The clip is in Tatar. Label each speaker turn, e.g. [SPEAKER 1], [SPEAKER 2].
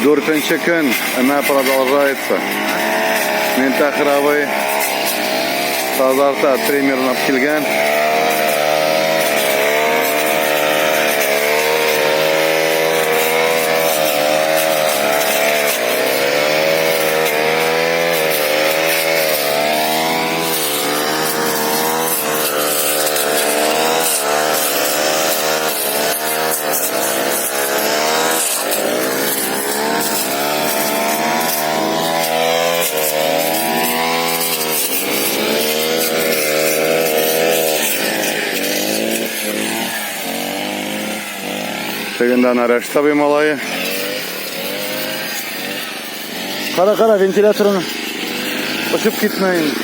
[SPEAKER 1] Дүртенче көн, өмә продолжается. Мин Тәхравый тазарта триммерын алып килгән. Тегендә Рәшит абый малае. Кара, кара, вентиляторын очып китмә инде.